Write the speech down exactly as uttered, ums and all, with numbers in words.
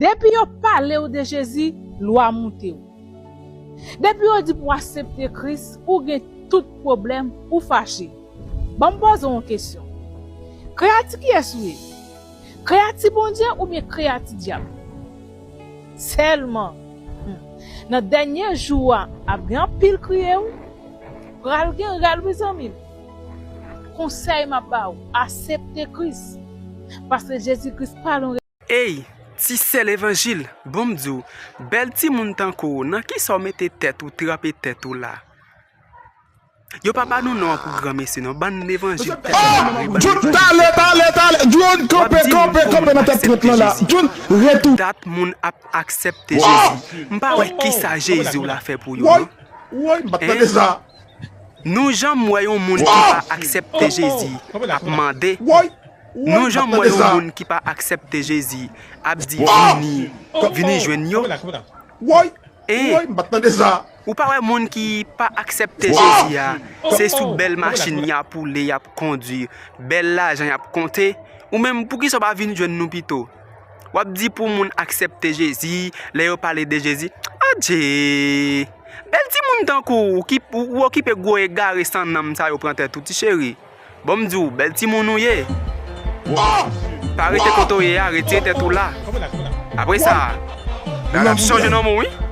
Depi yo pale w de Jezi, lwa moute w. Depi yo di pou w aksepte Kris, ou gen tout pwoblèm, ou fache. Ban m poze w yon kesyon. Kreyati kiyès ou ye? Kreyati Bondye oubyen kreyati dyab? Sèlman, hmm, nan dènye jou a, ap gen anpil kriye wi. Pral gen rèl wi zanmi m. Konsèy m ap ba w, aksepte Kris. Paske Jezi Kris pa yon... Ey, ti sè levanjil, bon m di w, bèl timoun tankou w, nan kisa w mete tèt ou, tranpe tèt ou la? Yo pa ba nou non an pou granmesi non, bann levanjil tèt nou mare, bann levanjil tèt. Jun, talè, talè, talè, Jun, kanpe, kanpe, kanpe nan tèt trant lan la. Jun, retou. Dat moun ap aksepte Jezi. M pa wè kisa Jezi w la fè pou yo non. Woy, m pa t tande sa. Nou janm wè yon moun ki pa aksepte Jezi ap mande? Nou janm wè yon moun ki pa aksepte Jezi ap di, vini, vini jwenn yo? Woy, woy, m pa t tande sa. Ou pa wè moun ki pa aksepte Jezi a, se sou bèl machin y ap woule, y ap kondui, bèl lajan y ap konte? Ou menm, poukisa w pa vin jwenn nou pito? W ap di pou moun aksepte Jezi, lè yo pale de Jezi, adje! Bèl timoun tankou w ki ou, ou okipe gwo egare san nanm sa yo pran tèt ou, ti cheri. Bon m di w, bèl timoun ou ye. Pa rete kote w ye a, retire tèt ou la. Apre sa, bagay ap chanje nan men w wi.